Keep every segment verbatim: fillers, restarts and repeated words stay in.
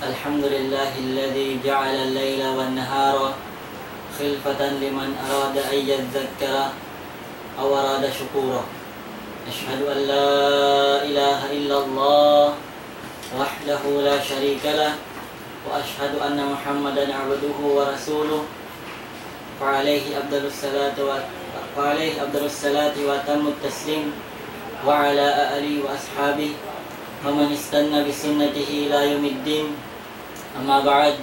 الحمد لله الذي جعل الليل والنهار خلفة لمن أراد أن يذكر أو أراد شكورا. أشهد أن لا إله إلا الله وحده لا شريك له، وأشهد أن محمدا عبده ورسوله، وعليه أفضل الصلاة و-، وعليه أفضل الصلاة وأتم التسليم، وعلى آله وأصحابه ومن استن بسنته إلى يوم الدين. أما بعد،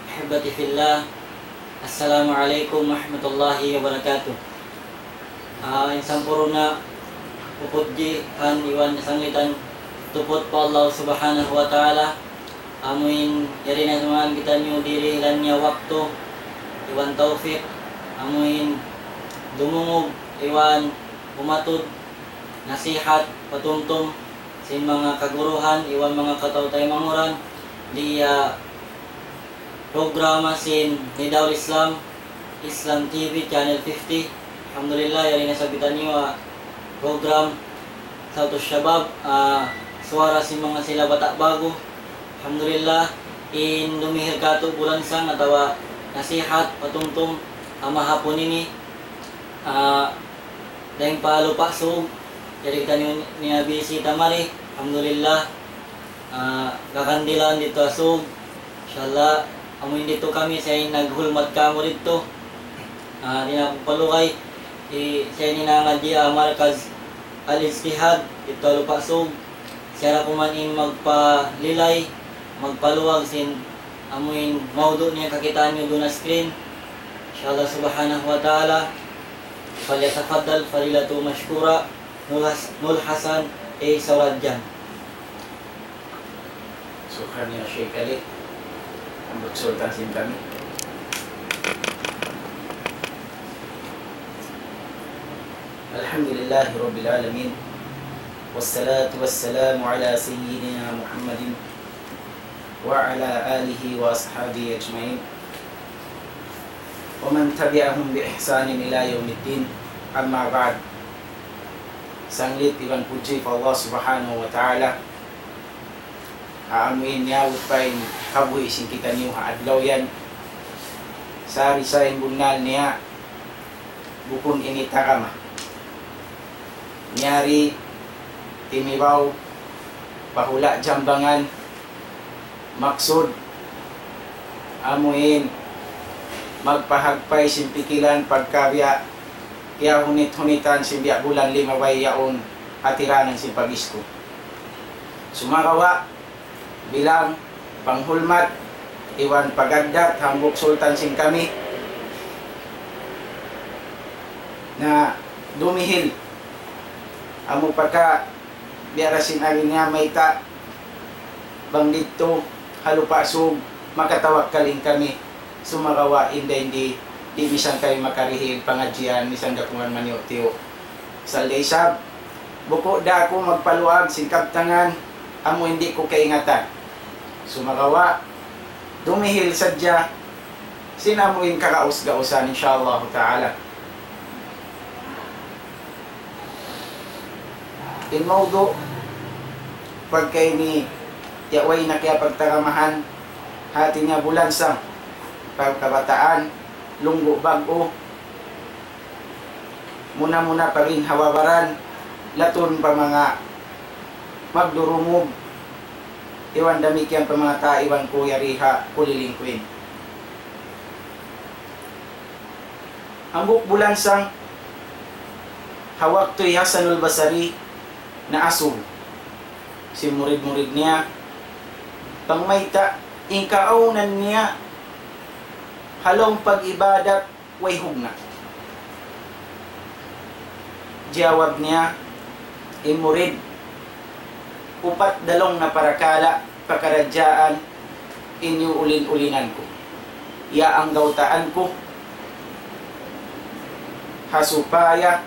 أحبتي في الله، السلام عليكم ورحمة الله وبركاته. Ah, in sampurna' pupudjihan iban sanglitan tuput pa Allah Subhanahu wa Ta'ala. Amuin yari na sumahan kitaniyu dirihilan niya waktu iban tawfik. Amuin dumungug iban umatud nasihat patumtum sin manga kaguruhan iban manga kataw-taymanghuran di, ah, programa sin Nidaul Islam, Islam T V Channel fifty. Alhamdulillah, yari na isab kitaniyu, ah, program Sawtus Shabab, ah, suwara sin manga sila bata' ba'gu. Alhamdulillah, in dumihil katu' bulansang atawa nasihat patumtum ha mahapun ini, ah, dayn pa Lupa' Sug, yari kitaniyu niya bisita mari. Alhamdulillah, ah, kakandilan didtu ha Sug. Inshallah, amu in didtu kami, siya in naghulmat kamu didtu. Ah, di' na aku palugay, i-, siya in nangadji' ha Markaz Al-Ijtihad didtu ha Lupa' Sug. Siya ra kuman in magpalilay, magpaluag sin amu in mawdu' niya kakitaan niyu duun ha screen. Inshallah Subhanahu wa Ta'ala, فليتفضل فضيلته مشكورا. Nul Has-, Nul Hasan A. Saurajang. Shukran ya Sheikh Ali. Hambuuk sultan sin kami. الحمد لله رب العالمين، والصلاة والسلام على سيدنا محمد وعلى آله وأصحابه أجمعين، ومن تبعهم بإحسان إلى يوم الدين. أما بعد. Sanglit iban pudji pa Allah Subhanahu wa Ta'ala. Amu in niyabut pa in kabuhi' sin kitaniyu ha adlaw yan. Sari sa in bunnal niya, bukun ini tagama. Niyari timibaw pa hula' jambangan, maksud amu in magpahagpay sin pikilan pagka biya' kiyahunit-hunitan sin biya' bulan limabay yaun hatiranan sin pag-isku. Sumagawa', bilang panghulmat iban pagaddat hambuuk sultan sin kami na dumihil amu pagka biya' da sin ari niya mayta' bang didtu ha Lupa' Sug makatawakkal in kami. Sumagawa' in dayn di, di' misan kami makarihil pangadjian, misan da kuman maniyu'-tiyu'. Salda isab, buku da aku magpaluag sin kabtangan, amu in di' ku kaingatan. Sumagawa', dumihil sadja, sin amu in kagaus-gausan, insha Allah ta'ala. In mawdu', pagka ini, ya way na kiyapagtagamahan, hati niya bulansang, pagkabataan, lunggu' bag-o, muna-muna pa rin ha babaran, latun pa manga magdurumug, iban damikkiyan pa manga tau iban ku yari ha kuliling ku ini. Hambuuk bulansang, ha waktu hi Hasanul Basri naasug sin murid-murid niya, bang mayta' in kaawnan niya ha lawm pag-ibadat way hugna'. Jawab niya in murid, upat da laung na parakala' pakaradjaan in iyuulin-ulinan ku, iyaanggawtaan ku, ha supaya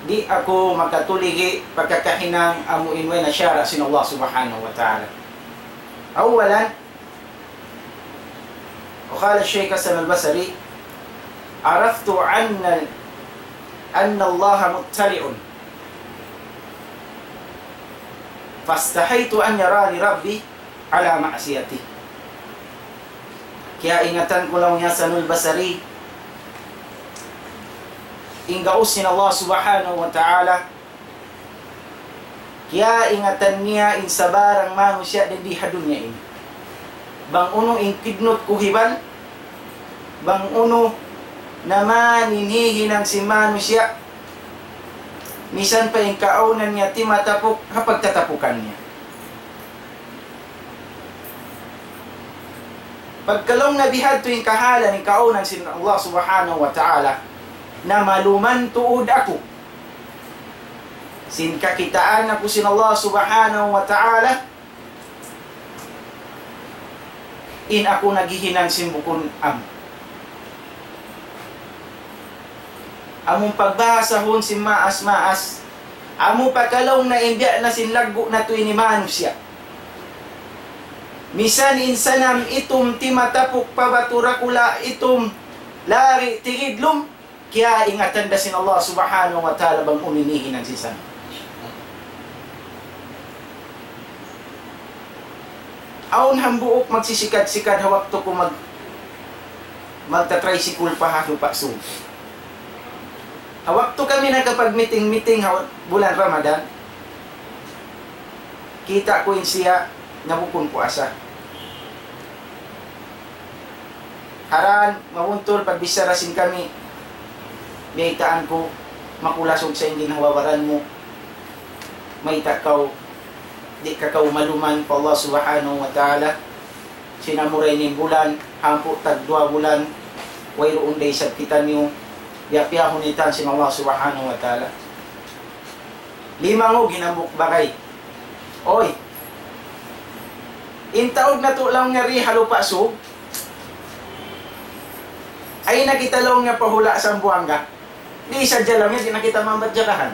di' aku makatuligi' pagkakahinang amu in way na sara' sin Allah Subhanahu wa Ta'ala. Awalan, وقال الشيخ حسن البصري: عرفت أن، أن الله مطلع، فاستحيت أن يراني ربي، على معصيته. Kiyaingatan ku laung hi Hasanul Basri, in gaus sin Allah Subhanahu wa Ta'ala, kiyaingatan niya in sabarang manusiya' dindi ha dunya ini. Bang unu in kidnut kuhiban, bang unu na man in hihinang sin manusiya', misan pa in kaawnan niya timatapuk ha pagtatapukan niya. Pagka laung niya bihadtu in kahalan, in kaawnan sin Allah Subhanahu wa Ta'ala, na maluman tuud aku sin kakitaan aku sin Allah Subhanahu wa Ta'ala, in aku naghihinang sin bukun amu. Amu in pagbahasahun sin maas-maas, amu pa ka laung niya in biya' na sin laggu' natu' ini manusiya'. Misan in sanam itum timatapuk pa batu dakula' itum lari' tigidlum, kiyaingatan da sin Allah Subhanahu wa Ta'ala bang unu in hihinang sin sanam. Awn hambuuk magsisikad-sikad ha waktu ku mag-, magta-tricycle pa ha Lupa' Sug. Ha waktu kami nakapag-meeting-meeting ha bulan Ramadan, kita' ku in siya, nabukun puasa. Haran, mabuntul, pagbichara sin kami, biyaytaan ku, makulasug sa in ginhawa-baran mu, mayta' kaw, di' ka kaw maluman pa Allah Subhanahu wa Ta'ala, sin amura ini in bulan, hambuuk tagduwa bulan, wayruun da isab kitaniyu, biya'-biyahun itan sin Allah Subhanahu wa Ta'ala. Limangug in hambuuk bagay. Uy, in taud natu' laung niya di ha Lupa' Sug, ayaw na kita laung niya pa hula' Sambuwanga. Di' sadja laung niya, di' na kita maambat jagahan.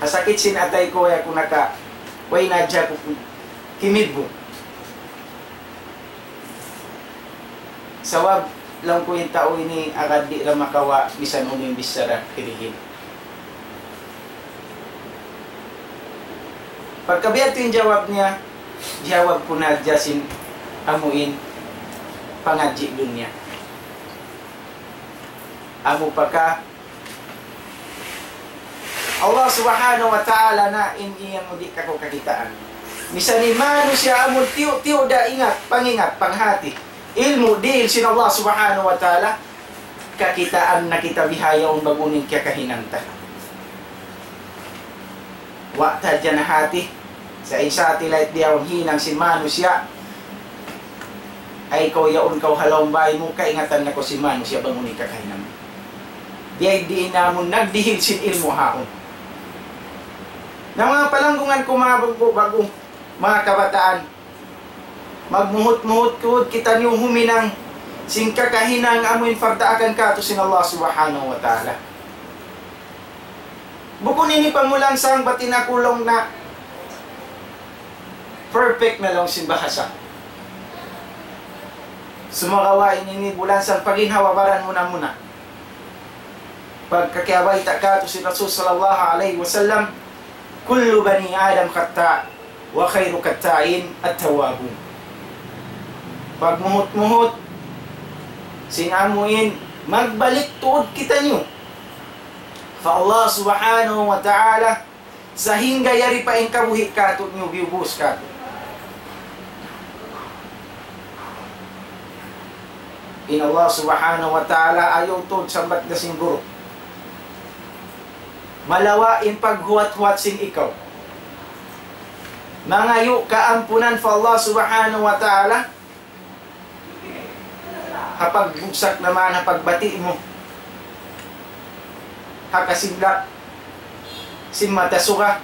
Kasakit sin atay ku, way aku naka-, way na hadja ku kimidbu. Sabab, laung ku in tau ini, agad di' da makawa', misan unu in bichara, hirihil. Pagka biya' tu in jawab niya, jawab ku na hadja sin amu in pangadji' dunya. Amu pa ka, Allah Subhanahu wa Ta'ala na in iya mu di' kaku kakitaan. Misan in manusiya' amu tiyu'-tiyu' da ingat, pangingat, panghati. Ilmu' dihil sin Allah Subhanahu wa Ta'ala, kakitaan na kita bihaun bang unu in kiyakahinang ta. Wa' ta hadja nahati, sa' in satellite bihaun hinang sin manusiya', ay kaw yaun kaw ha lawm bay mu, kaingatan na kaw sin manusiya' bang unu in kakahinang. Biya' diin na amun nagdihil sin ilmu' haun. Na manga palanggungan ku, manga ba'gu, ba'gu, manga kabataan, magmuhut-muhut tuud kitaniyu huminang sin kakahinang amu in pagdaakan kātu' sin Allah Subhanahu wa Ta'ala. Bukun ini pamulansang, bat in aku laung na perfect na laung sin bahasa. Sumagawa' in ini bulansang paginhawa-baran muna-muna. Pagka kiyabayta' kātu' sin Rasul sallallahu alayhi wasallam, كل بني آدم خطاء وخير الخطائين التوابون. Pagmuhut-muhut, sin amu in, magbalik tuud kitaniyu pa Allah Subhanahu wa Ta'ala, sahingga yari pa in kabuhi' kātu'niyu, biyubus kātu'. In Allah Subhanahu wa Ta'ala ayaw tuud sambat da sin guru. Malawa' in paghuwat-huwat sin ikaw. Mangayu' kaampunan pa Allah Subhanahu wa Ta'ala, ha pagbugsak naman, ha pagbati' mu, ha kasindak sin mata suga,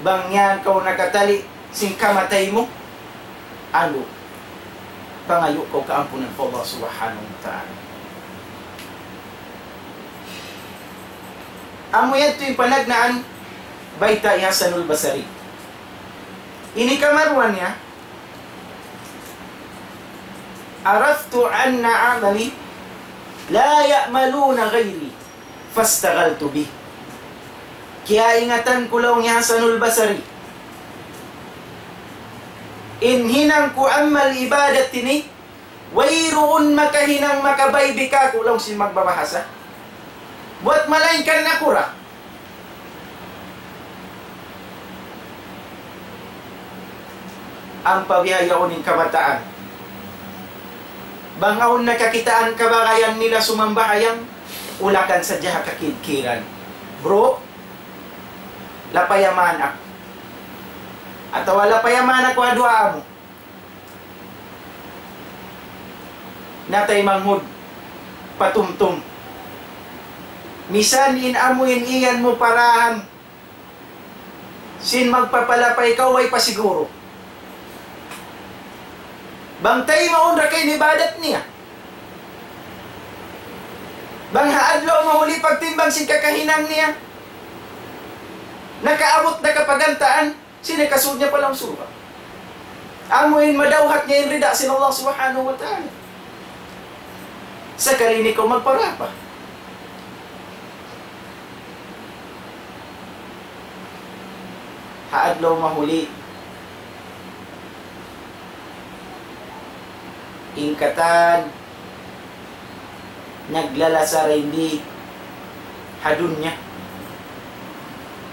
bang yan kaw nakatali' sin kamatay mu, anu, pangayu' kaw kaampunan pa Allah Subhanahu wa Ta'ala. Amu yadtu in panagnaan bayta' hi Hasanul Basri. Ini kamaruan niya, عرفت أن عملي لا يعمله غيري فاشتغلت به. Kiyaingatan ku laung hi Hasanul Basri. In hinang ku amal ibadat ini, wayruun makahinang makabay bi kāku' laung sin magbabahasa. Buwat malaingkan nakura'. Ampa bihaun in kabataan. Bang awn na kakitaan kabagayan nila sumambahayang, ulakan sadja ha kakidkiran. Bro, lapaya man aku. Atawa lapaya man aku ha duwaa mu. Na taymanghud, patumtum. Misan in amu in iyan mu parahan, sin magpapalapay kaw way pa siguru. Bang taymaun ra kaw in ibadat niya. Bang ha adlaw mahuli pagtimbang sin kakahinang niya. Nakaabut na kapagantaan, sin nakasud niya pa lawm surga'. Amu in madawhat niya in rida sin Allah Subhanahu wa Ta'ala. Sakali ini kaw magparapa. Ha adlaw mahuli, in katan naglalasara ini ha dunya.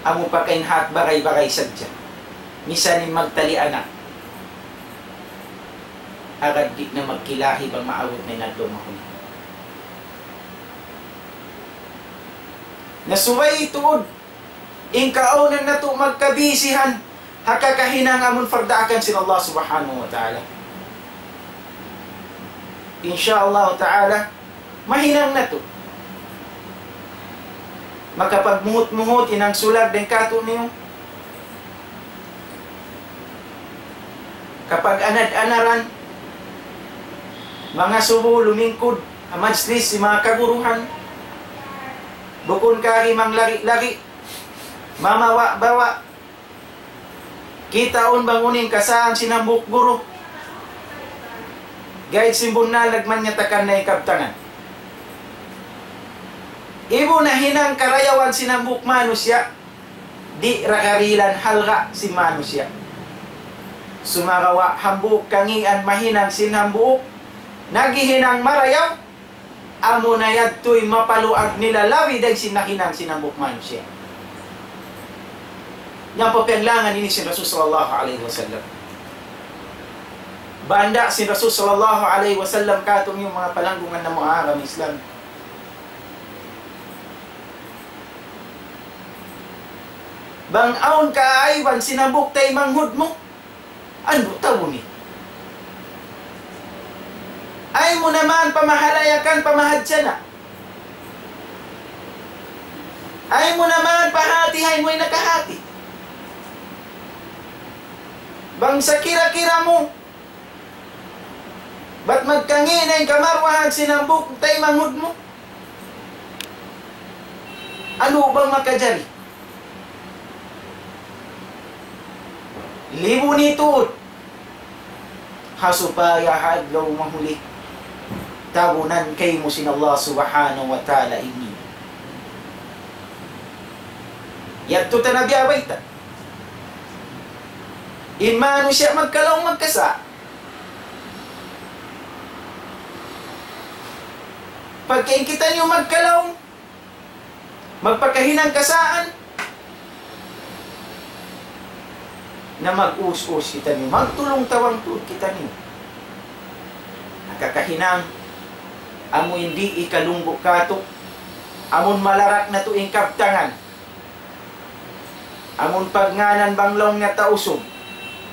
Amu pa kain hat bagay-bagay sadja. Misan in magtali anak. Agad di' na magkilahi bang maabut na in adlaw mahuli. Na subay tuud, in kaawnan natu' magkabisihan ha kakahinang amun pardaakan sin Allah Subhanahu wa Ta'ala. Insya Allah Ta'ala, mahinang natu'. Makapagmuhut-muhut in hangsulag dayn kātu'niyu. Kapag-anad-anaran, mangasubu lumingkud ha majlis sin manga kaguruhan, bukun kari manglari-lari, mamawa'-bawa', kitaun bang unu in kasaan sin hambuuk guru. Gaid sin bunnal nagmanyatakan na in kabtangan. Ibu na hinang karayawan sin hambuuk manusiya', di' ra karihilan halga' sin manusiya'. Sumagawa' hambuuk kangīan mahinang sin hambuuk, naghihinang marayaw, amuna yadtu in mapaluag nila labi dayn sin nahinang sin hambuuk manusiya'. Yan pa piyaglangan ini sin Rasul sallallahu alayhi wasallam. Banda' sin Rasul sallallahu alayhi wasallam kātu'niyu manga palanggungan namu' ha agama Islam. Bang awn kaaiban sin hambuuk taymanghud mu, anu tau ini? Ayaw mu na man pamahalayakan, pamahadjana. Ayaw mu na man pahātihan, way nakahāti. Bang sakira-kira mu bat magkangī' na in kamaruwahan sin hambuuk taymanghud mu, anu bang makajari? Libu ni tuud. Ha supaya ha adlaw mahuli, tabunan kaymu sin Allah Subhanahu wa Ta'ala ini. Yadtu ta na biya' bayta'. In manusiya' magkalaung magkasa'. Pagka in kitaniyu magkalaung, magpakahinang kasaan, na mag-us-us kitaniyu, magtulung-tabang tuud kitaniyu. Na kakahinang, amu in di' ikalunggu' kātu', amun malarak natu' in kabtangan. Amun pagngānan bang laung niya Tausug,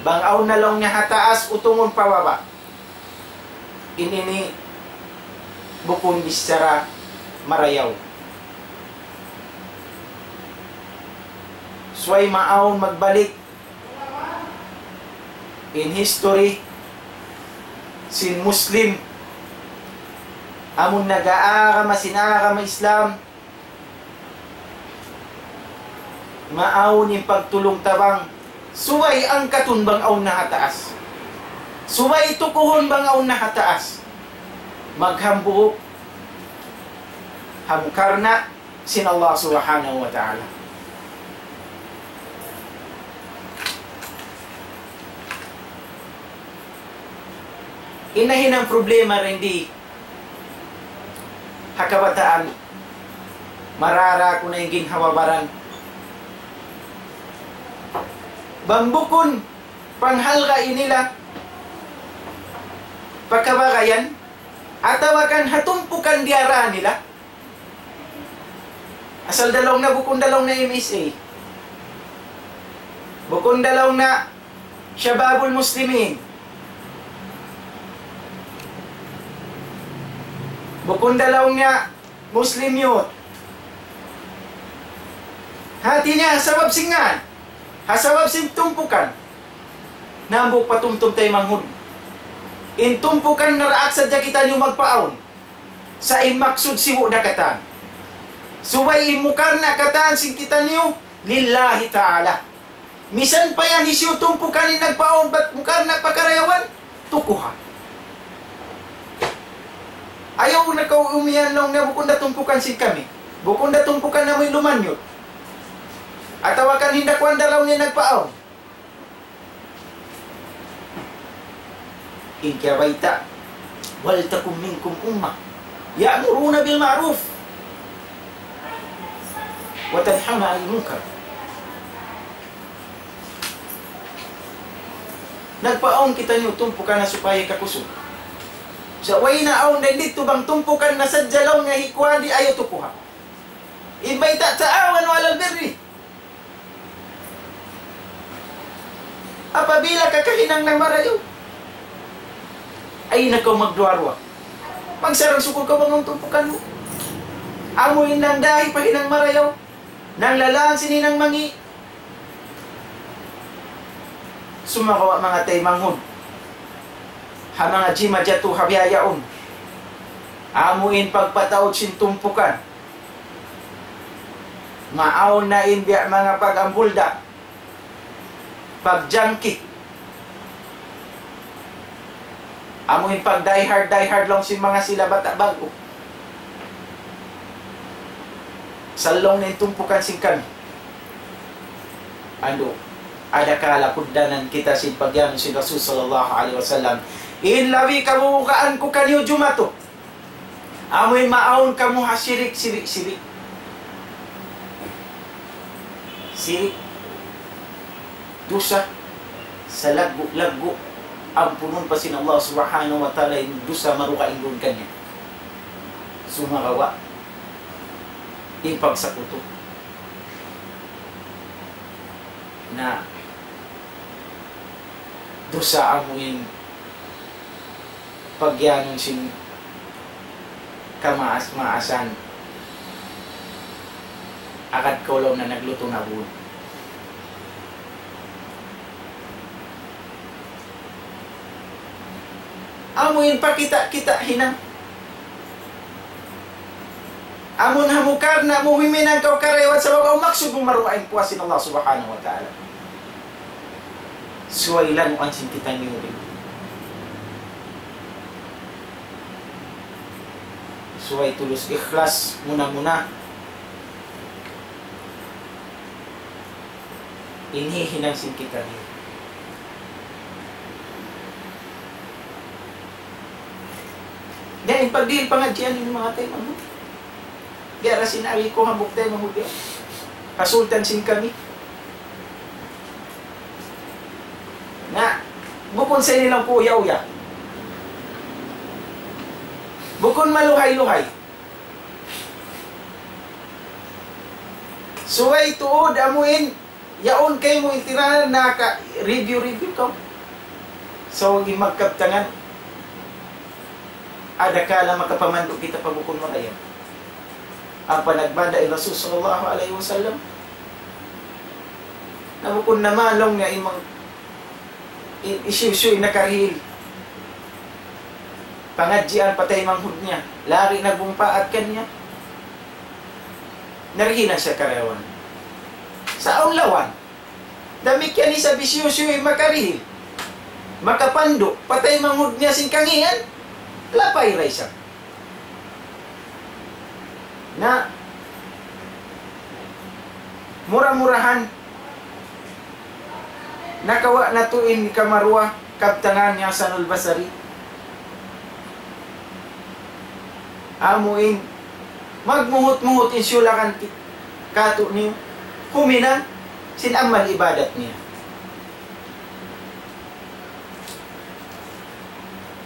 bang awn na laung niya ha taas, utungun pa baba'. In ini bukun bichara marayaw. Subay maawn magbalik in history sin Muslim amun nag-aagama sin agama Islam, maawn in pagtulung-tabang, subay angkatun bang awn na ha taas. Subay tukuhun bang awn na ha taas. Maghambuuk ha mukarna' sin Allah Subhanahu wa Ta'ala. In nahinang problema dayn di ha kabataan, marara ku na in ginhawa-baran. Bang bukun panghalga' nila pa kabagayan, atawa kan ha tumpukan diyara nila. Asal da laung niya, bukun da laung niya M S A. Bukun da laung niya Shababul Muslimin. Bukun da laung niya Muslim Youth. Hati niya, ha sabab sin ngan, ha sabab sin tumpukan, hambuuk patumtum taymanghud. In tumpukan naraak sadja kitaniyu magpaawn. Sa' in maksud sibu' da katan. Subay in mukarna' katan sin kitaniyu lillahi ta'ala. Misan pa yan hisiyu tumpukan in nagpaawn bat mukarna' pa karayawan, tukuha. Ayaw na kaw umiyan laung niya bukun da tumpukan sin kami. Bukun da tumpukan namu' in lumanyut. Atawa kan hinda kuwan da laung niya nagpaawn. In kiyabayta', ولتكن منكم أمة يأمرون بالمعروف وينهون عن المنكر. Nagpaawn kitaniyu tumpukan na supaya kakusug. Sa' way na awn dayn didtu bang tumpukan na sadja laung niya hikuwan di' ayaw tukuha. In bayta', تعاونوا على البر. Apabila kaw kahinang nang marayaw, ayaw na kaw magduwa-ruwa. Magsarang-sukul kaw bang awn tumpukan mu. Amu in nangdahi pa hinang marayaw, nanglalaan sin hinang mangi'. Sumagawa' manga taymanghud, ha manga jimatu ha bihaun, amu in pagpataud sin tumpukan. Maawn na in biya' manga pag-ambulda, pagjangki. Amu in pag-die hard, die hard laung sin manga sila bata' ba'gu. Sa' laung niya in tumpukan sin kami. Andu', adakala kugdanan kita sin pagyanun sin Rasul sallallahu alayhi wasallam. In labi kabubukaan ku kaniyu jumatu. Amu in maawn kamu ha sirik, sirik, sirik. Sirik. Dusa. Salaggu'-laggu'. Ampunun pa sin Allah Subhanahu wa Ta'ala in dusa marugaing duun kaniya. Sumagawa'. In pagsakutu. Na dusa amu in pagyanun sin kamaas-maasan. Agad kaw laung na naglutu na buun. Amu in pakita'-kita' hinang. Amun ha mukarna' mu huminang kaw karayawan sabab awn maksud mu marugaing puas sin Allah Subhanahu wa Ta'ala. Subay lanuan sin kitaniyu rin. Subay tulus ikhlas muna-muna. In hihinang sin kitaniyu. Dayn pagdihil pangadjian ini manga taymanghud. Biya' da sin ari ku hambuuk taymanghud yan. Kasultan sin kami. Na, bukun sa ini laung ku uya-uya. Bukun maluhay-luhay. Subay tuud amu in yaun kaymu in tiranan naka-review-review kaw. So, in magkabtangan, adakala makapamandu' kita pa bukun marayaw. Ampa nagbanda' in Rasul sallallahu alayhi wasallam, na bukun na mawn laung niya in mang-, in hisiyu-siyu in nakarihil pangadjian pa taymanghud niya, lagi' nagmumpaat kaniya, narihilan siya karayawan. Sa' awn lawan. Damikkiyan isab hisiyu-siyu in makarihil, makapandu' pa taymanghud niya sin kangīan, lapay da isab. Na mura-murahan nakawa' natu' in kamaruwa kabtangan hi Hasanul Basri. Amu in magmuhut-muhut in siyulakan ki-, kātu'niyu, huminang sin amal ibadat niya.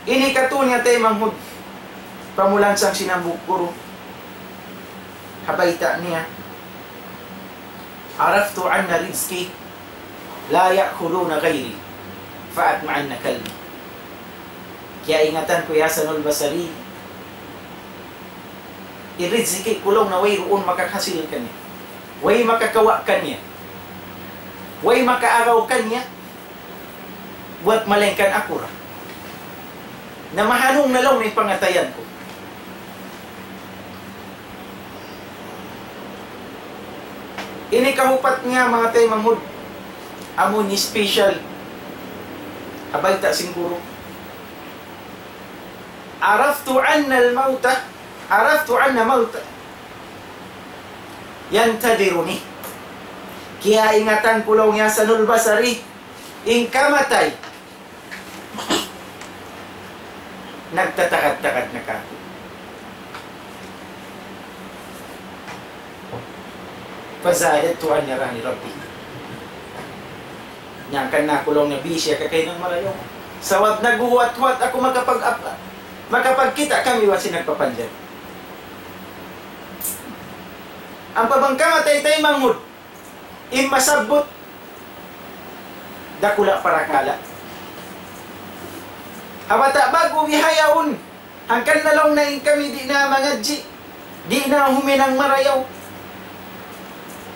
Ini katu' niya taymanghud, pamulansang sin hambuuk guru, ha bayta' niya, عرفت أن رزقي لا يأكله غيري فأطمأن قلبي. Kiyaingatan ku, ya Hasanul Basri, in rizki ku laung niya wayruun makakahasil kaniya. Way makakawa' kaniya. Way makaagaw kaniya. Buwat malaingkan aku ra. Na mahanung na laung niya in pangatayan ku. Ini kahupat niya, manga taymanghud, amu in special ha bayta' sin guru. عرفت أن الموت، عرفت أن الموت ينتظرني. Kiyaingatan ku laung hi Hasanul Basri, in kamatay nagtatagad-tagad na kāku'. فزادت أن يراني ربي. Hangkan na aku laung niya busy ha kakahinang marayaw. Sabab naghuwat-huwat aku makapag-, makapagkita' kami iban sin nagpapanjari. Ampa bang kamatay taymanghud, in masabbut, dakula' parakala'. Ha bata' ba'gu bihaun, hangkan na laung niya in kami di' na mangadji', di' na huminang marayaw.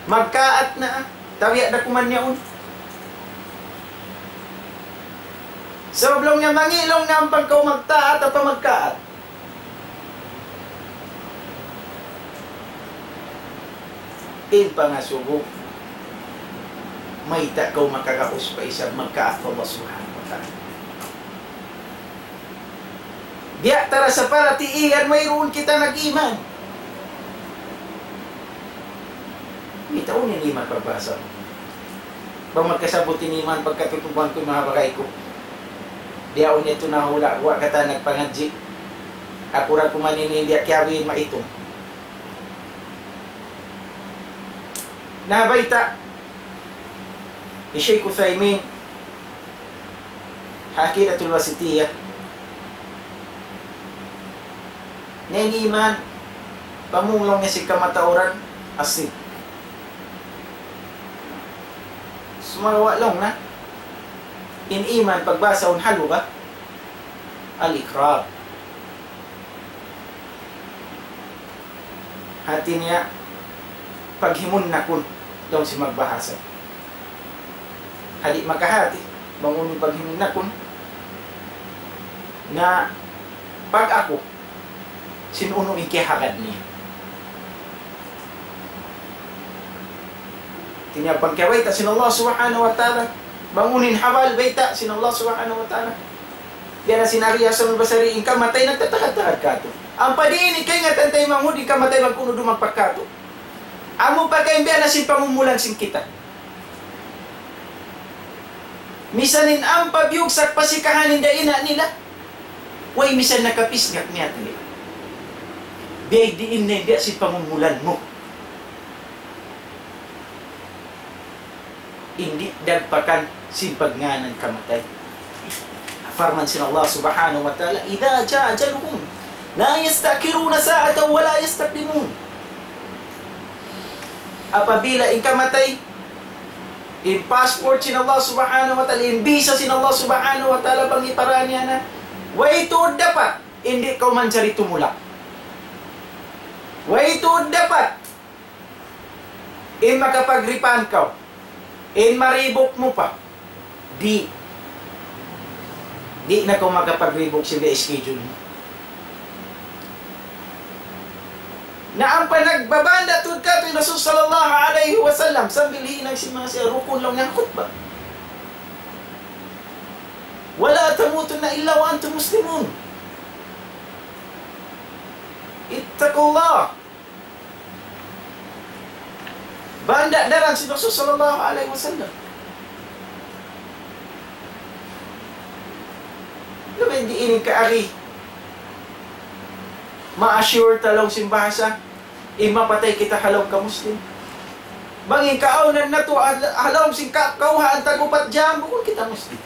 Magkaat na, tabiya' da kuman yaun. Sabab laung niya mangi' laung niya ampa kaw magtaat atawa magkaat. In pangasubu, mayta' kaw makagaus pa isab magkaat pa Allah Subhanahu wa Ta'ala. Biya' ta da sa parati iyan wayruun kita nag-iman. Mayta' unu in iman pagbahasa? Bang magkasabut in iman pagkatutuban ku, manga bagay ku. Bihaun yadtu nahula', guwa' katan nagpangadji'. Aku ra kuman ini, di' kiyabiin maitung. Nabayta' hi Shaykh Uthaymin ha Aqidatul Wasitiyah, na in iman, pamung laung niya sin kamatauran, asin. Sumagawa' laung niya, in iman pagbahasahun ha lugha, al-iqrar. Hati niya, paghimunnakun, laung sin magbahasa. Ha di' makahati bang unu in paghimunnakun, na pag-aku sin unu in kiyahagad niya. Hati niya bang kiyabayta' sin Allah Subhanahu wa Ta'ala, bang unu in habal bayta' sin Allah Subhanahu wa Ta'ala. Biya' na sin Hasan Basri, in kamatay nagtatagad-tagad kātu'. Ampa di' ini kaingatan taymanghud in kamatay magkunu' dumagpak kātu'. Amu pa kain biya' na sin pangumulan sin kita. Misan in ampa biyugsak pa sikahan in dayn ha nila. Way misan nakapisngak niya tali. Biya' diin na biya' sin pangumulan mu. Di' dagpakan sin pagngānan kamatay. Parman sin Allah Subhanahu wa Ta'ala, إذا جاء أجلهم لا يستأخرون ساعة ولا يستقدمون. Apabila in kamatay, in passport sin Allah Subhanahu wa Ta'ala, in visa sin Allah Subhanahu wa Ta'ala, bang hiparā niya na, way tuud dapat, di' kaw manjari tumulak. Way tuud dapat, in makapag-refund kaw, in maribuk mu pa. Di'. Di' na kaw makapag-rebook sin schedule mu. Na ampa nagbabanda' tuud kātu' in Rasul sallallahu alayhi wasallam, sambil hinang sin manga siya rukun laung niya khutbah. ولا تموتن إلا وأنتم مسلمون. اتقوا الله. Banda' daran sin Rasul sallallahu alayhi wasallam. Labi di' ini kaagi. Ma-assure ta laung sin bahasa, in mapatay kita ha lawm ka Muslim. Bang in kaawnan natu' ha, ha lawm sin ka-, kawhaan tag-upat jam, bukun kita Muslim.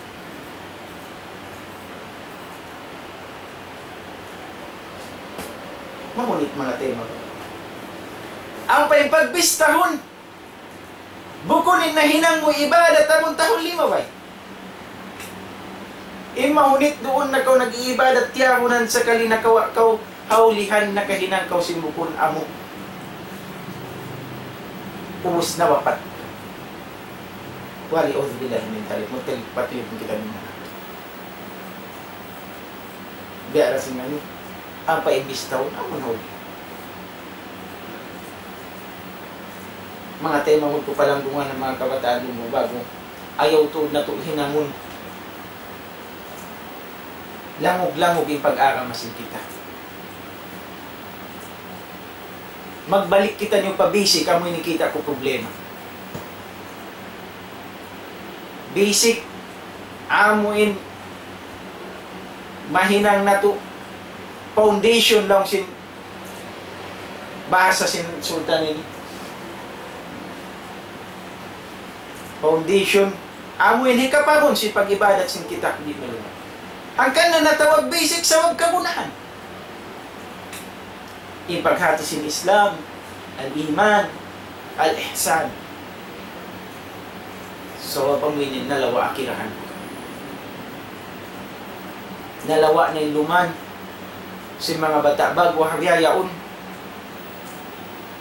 Mahunit manga taymanghud. Ampa in pagbistahun, bukun in nahinang mu ibadat amun tahun lima bay. In mahunit duun na kaw nag-iibadat, tiyahunan sakali nakawa' kaw, ha ulihan nakahinang kaw sin bukun amu. Ubus na wapat. Wal iyadhu billahi min dhalik. Magtali-, patuyup kita niya. Biya' da sin unu, ampa in bistahun, amu na uli. Manga taymanghud ku, palanggungan, manga kabataan duun ba'gu, ayaw tuud natu' hinangun langug-langug in pag-agama sin kita. Magbalik kitaniyu pa basic, amu ini kita' ku problema. Basic, amu in mahinang natu' foundation laung sin bahasa sin Sultan ini. Foundation, amu in hikapagun sin pag-ibadat sin kita di' malumat. Hangkan na natawag basic sabab kagunahan. In paghati sin Islam, al-iman, al-ihsan. Sabab amu ini nalawa' akirahan. Nalawa' na in luman sin manga bata' ba'gu ha bihaun.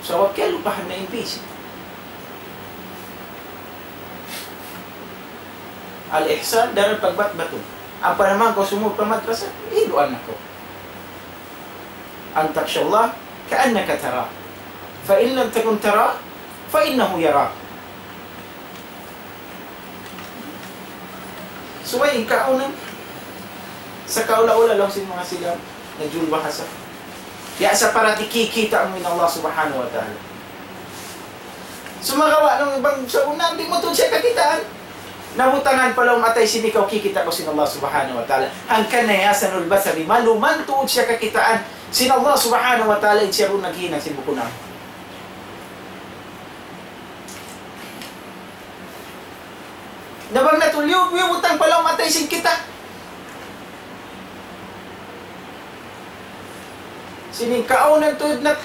Sabab kiyalupahan na in basic. Al-ihsan, daran pagbatbatun. Ampa na man kaw sumūd pa madrasa, iduan na kaw. أن تخشى الله كأنك تراه، فإن لم تكن تراه فإنه يراك. Subay in kaawnan, sa' kaula-ula laung sin manga sila, nagjul bahasa. Ya, sa' para di' kikita' mu in Allah Subhanahu wa Ta'ala. Sumagawa' nung bang sa' unang di' mu tuud siya kakitaan, nabutangan pa lawm atay sin ikaw kikita' kaw sin Allah Subhanahu wa Ta'ala. Hangkan na ya sanul basari, maluman tuud siya kakitaan sin Allah Subhanahu wa Ta'ala, in siya duun naghinang sin bukun amu. Na bang natu' liyubutang pa lawm atay sin kita. Sin in kaawnan tuud na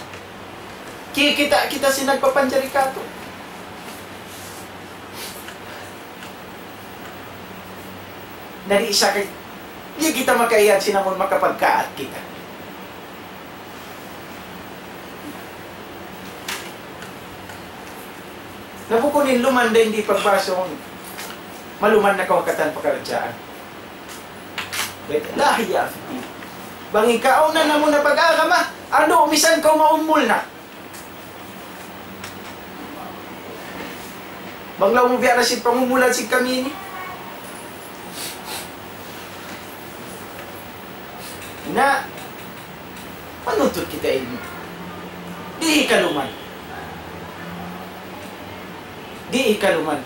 kikita' kita sin nagpapanjari katu'. Na di' sa kay, di' kita makaiyad sin amun makapagkaat kita. Na bukun in luman dayn di' pagbasa, maluman na kaw ha katan pakaradjaan. Lahi ya. Bang in kaawnan amu na pag-agama, anu, misan kaw maumul na. Bang laung mu biya' na sin pangumulan sin kami ini. Na, manuntut kita ilmu'. Di' kaluman. Di' kaluman.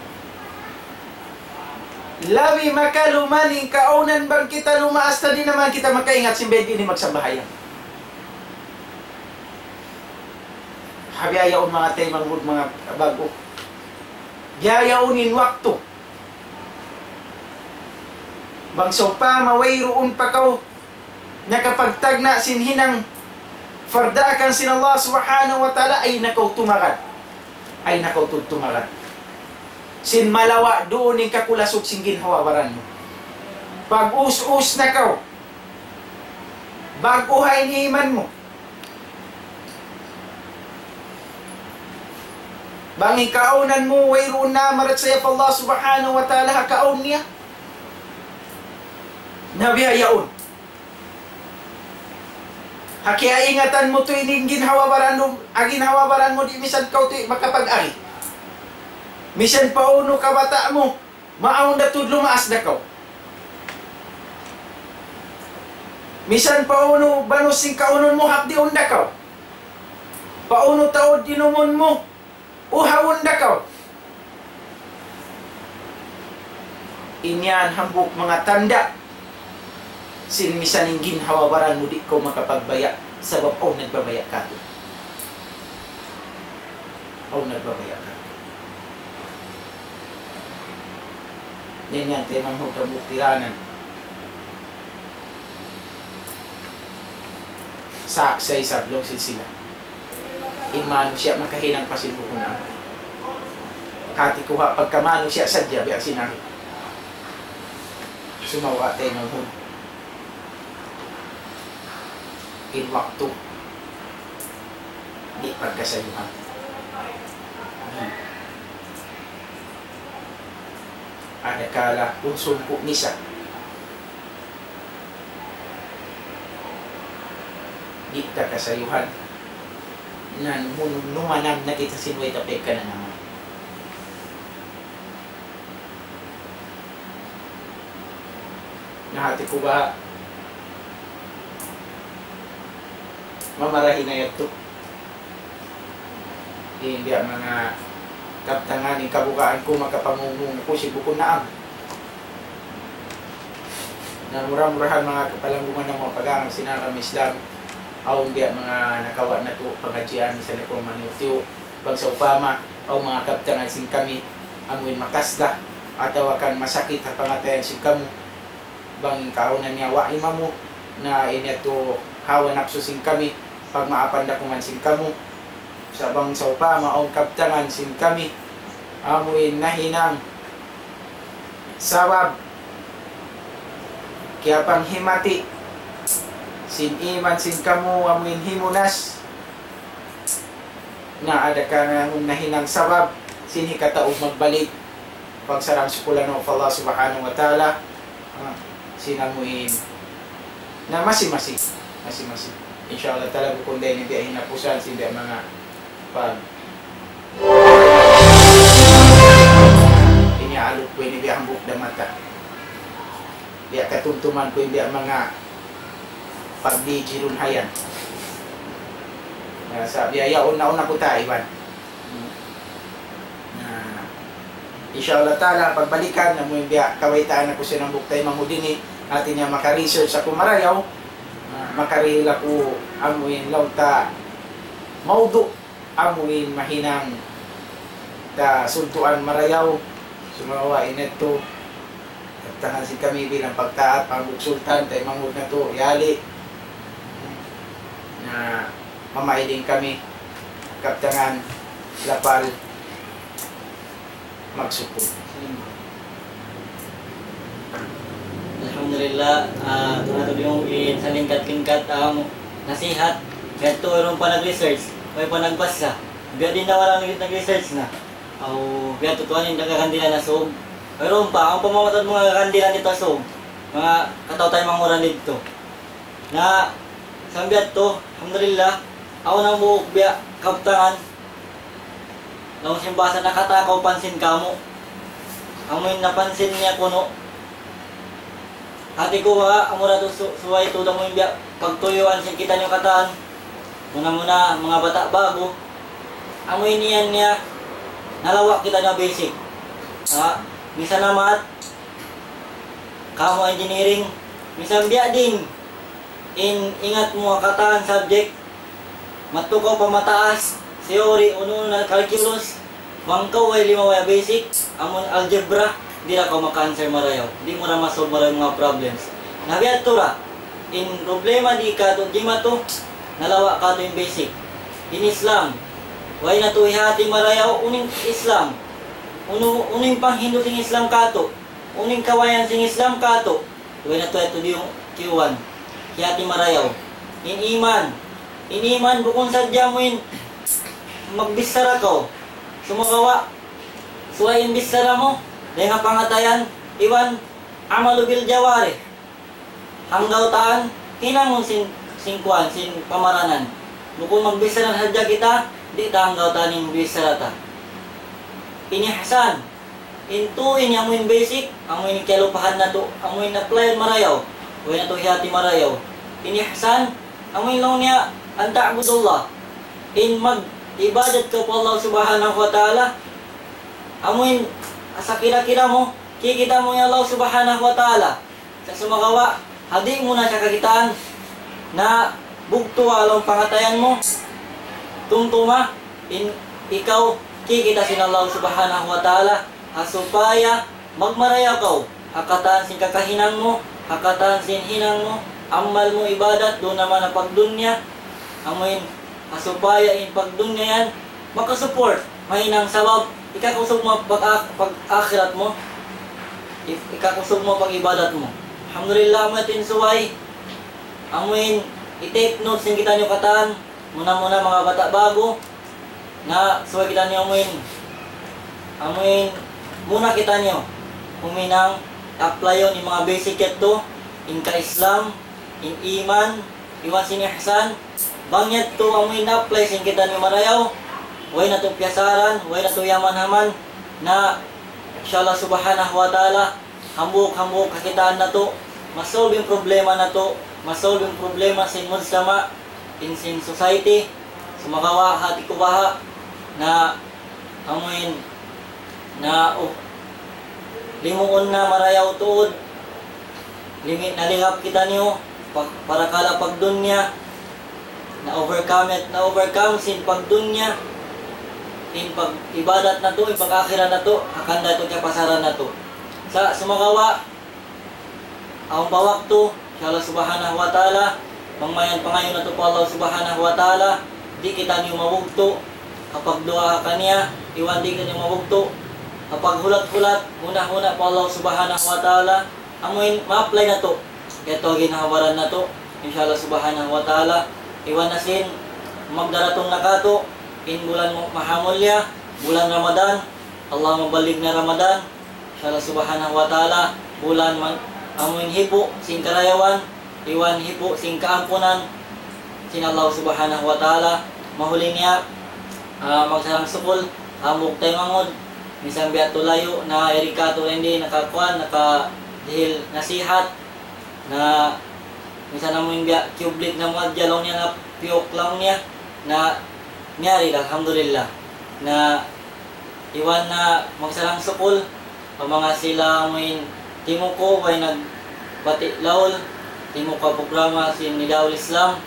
Labi makaluman in kaawnan bang kita lumaas na di' na man kita makaingat sin bed ini magsambahayang. Ha bihaun manga taymanghud, manga ba'gu. Bihaun in waktu. Bang sawpama wayruun pa kaw nakapagtagna' sin hinang pardaakan sin Allah Subhanahu wa Ta'ala, ayaw na kaw tumagad. Ayaw na kaw tuud tumagad. Sin malawa' duun in kakulasug sin ginhawa-baran mu. Pag-us-us na kaw. Ba'gu ha in iman mu. Bang in kaawnan mu, wayruun na, marachaya pa Allah Subhanahu wa Ta'ala ha kaawn niya. Na bihaun. Ha kiyaingatan mu tuud in ginhawa-baran mu, ha ginhawa-baran mu di' misan kaw tuud makapag-agi. Misan pa unu kabata' mu, maawn da tuud lumaas da kaw. Misan pa unu banus sin kaunun mu hapdiun da kaw. Pa unu taud inumun mu, uhawun da kaw. In yan hambuuk manga tanda' sin misan in ginhawa-baran mu di' kaw makapagbaya' Sabab awn nagbabaya' katu'. Awn nagbabaya' katu'. Yan yan, taymanghud, hambuuk tiranan. Sa, sa isab laung sin sila. In manusiya' makahinang pa sin bukun amal. Hati ku ha, pagka manusiya' sadja, biya' sin aku. Sumagawa' taymanghud. In waktu, di' pagkasayuhan. Hmm. Adakala, kung sumpu' misa, di' ta kasayuhan. Nan, mun-, numanam na kita sin way ta pagkananaman. Na hati ku ba, mamarahi na yadtu. In biya' manga kabtangan, in kabugaan ku, makapangumung aku sin bukun naam. Na mura-murahan manga kapalanggungan namu' pag-aaral sin agama Islam, awn biya' manga nakawa' natu' pangadjian, misan na kuman manutiyu, bang sawpama, awn manga kabtangan sin kami, amuin makasda, atawa kan masakit ha pangatayan sin kamu, bang in kaawnan niya wa' imamu, na ini yadtu hawa napsu sin kami, pagmaapan da kuman sin kamu. Sa' bang sawpama awn kabtangan sin kami, amuin nahinang sabab kiyapanghimati sin iman sin kamu, amuin himunas, na adakala amuin nahinang sabab sin hikataub magbalik, pagsarang-sukulan pa Allah Subhanahu wa Ta'ala, ah, sin amuin. Na masi-masi, masi-masi. Insya Allah Ta'ala, bukun da ini biya' hinapusan sin biya' manga pag-, ini aluk ku ini biya' hambuuk da mata. Biya' katumtuman ku ini biya' manga pagdi jirun hayan. Na sa' biya' yaun na, yaun na ku ta iban. Na, insya Allah Ta'ala, pagbalikan, amuin biya' kabaytaan aku sin hambuuk taymanghud ini, hati niya maka-research aku marayaw, na, makarihil aku amuin laung ta mawdu', amuin mahinang ta suntuan marayaw, sumagawa' ini yadtu, kabtangan sin kami bilang pagtaat, hambuuk sultan, taymanghud natu', yari. Na, mamaiding kami, kabtangan, lapal, magsukul. Alhamdulillah, ah, tumatulung in salingkat-lingkat ang nasihat. Kaya ito, mayroon pa nag-research, may pa nagbasa. Biya' din na walang nag-research na. Aw, biya' tutuan in nagkakandilan na sub. Mayroon pa, ang pamamaton mga kakandilan dito sub. Mga kataw-taymanghuran dito. Na, sa' biya' to, alhamdulillah, awn hambuuk biya' kabtangan. Laung sin bahasa, nakatakaw pansin kamu. Amuin napansin niya kunu'. Hati ku ba, amura tu su-, subay tuud amuin biya' pagtuyuan sin kitaniyu katan. Muna-muna, manga bata' ba'gu. Amuin yan niya, nalawa' kitaniyu basic. Ha? Misan na math, kamu engineering, misan biya' diin in ingat mu ha katan subject, madtu kaw pa mataas, theory, unu-unu na calculus, bang kaw way limabay ha basic, amun algebra, di' da kaw maka-answer marayaw, di' mu da ma-solve marayaw manga problems. Na biya' tu ra, in problema di katu' di' matu, nalawa' katu' in basic. In Islam, way natu' hihati marayaw, unu in Islam, unu, unu in panghindu' sin Islam katu', unu in kawayan sin Islam katu', way natu' yadtu diyungug kiyuwan, hihati marayaw. In iman, in iman bukun sadja amuin magbichara kaw. Sumagawa', subay in bichara mu, dayn ha pangatayan, iban amalu bil jawarih. Hanggaw taan, hinangun sin, sin kuwan, sin pamaranan. Bukun magbichara sadja kita, di' ta hanggaw taan in bichara ta. In ihsan, in tu ini amuin basic, amuin kiyalupahan natu', amuin apply marayaw, way natu' hihati marayaw. In ihsan, amuin laung niya, an ta'budallah. In mag-ibadat kaw pa Allah Subhanahu wa Ta'ala, amuin asa kira-kira mu, kikita' mu in Allah Subhanahu wa Ta'ala. Sa' sumagawa', ha di' mu na siya kakitaan, na bugtu' ha lawm pangatayan mu. Tumtuma in ikaw kikita' sin Allah Subhanahu wa Ta'ala, ha supaya magmarayaw kaw ha katan sin kakahinang mu, ha katan sin hinang mu, amal mu, ibadat, duun naman ha pagdunya. Amuin, ha supaya in pagdunya yan makasupport, mahinang sabab ikakusug mu pag-, pag-akhirat mu, ik-, ikakusug mu pag-ibadat mu. Alhamdulillah, amu in subay, amuin i-take note sin kitaniyu katan, muna-muna manga bata' ba'gu, na subay kitaniyu amuin, amuin muna kitaniyu huminang, apply-un in manga basic yadtu, in ka-Islam, in iman, iban sin ihsan. Bang yadtu amuin na-apply sin kitaniyu marayaw, way natu' piyasaran, way natu' yaman-haman, na insha Allah Subhanahu wa Ta'ala, hambuuk-hambuuk kakitaan natu', ma-solve in problema natu', ma-solve in problema sin mujtama', in sin society. Sumagawa' hati ku baha' na amuin na, uh, limuun na marayaw tuud, limi-, nalihap kitaniyu pa-, parakala' pagdunya, na-overcome it, na-overcome sin pagdunya in pag-ibadat natu', in pag-akhirat natu', hangkan da yadtu kiyapasaran natu'. Sa' sumagawa' awn pa waktu, insha Allah Subhanahu wa Ta'ala, bang mayan pangayuun natu' pa Allah Subhanahu wa Ta'ala, di' kitaniyu mabugtu' ha pagduwaa kaniya, iban di' kitaniyu mabugtu' ha paghulat-hulat, huna-huna pa Allah Subhanahu wa Ta'ala, amuin ma-apply natu' yadtu ha ginhawa-baran natu', insha Allah Subhanahu wa Ta'ala, iban na sin magdaratung na kātu', in bulan mu-, mahamulliya, bulan Ramadan, Allahumma ballighna Ramadan, insha Allah Subhanahu wa Ta'ala, bulan man-, amuin hipu' sin karayawan, iban hipu' sin kaampunan sin Allah Subhanahu wa Ta'ala. Mahuli niya, ah, magsarang-sukul, hambuuk taymanghud, minsan biya' tuud layu', na yari kātu' dayn di nakakuan, nakadihil nasihat, na minsan amuin biya' tubig na muadja laung niya, na piyuk laung niya, na miyari da, alhamdulillah. Na iban na magsarang-sukul pa manga sila amuin timuku', way nagbati' laul, timuku' ha programa sin Nidaul Islam,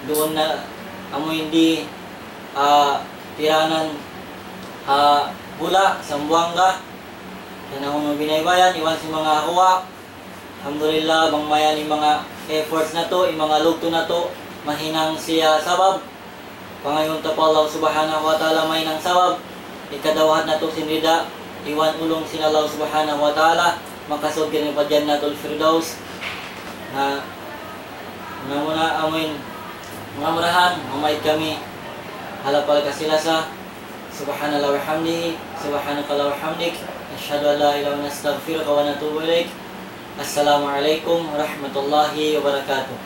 duun na amuin di, ah, piranan, ah, Bula', Zamboanga, yan amuin binaybayan, iban sin manga huwa', alhamdulillah, bang mayan in manga efforts natu', in manga lugtu' natu', mahinang siya sabab pangayuun ta pa Allah Subhanahu wa Ta'ala, mahinang sabab ikadawhat natu' sin rida, iban ulung sin Allah Subhanahu wa Ta'ala, makasud kami pa Jannatul Firdaus. Na, muna-muna amuin, mudah-mudahan, mamaid kami ha lapal kasi-lasa. سبحان الله وبحمده، سبحانك اللهم وبحمدك، نشهد أن لا إله إلا أنت، نستغفرك ونتوب إليك. السلام عليكم ورحمة الله وبركاته.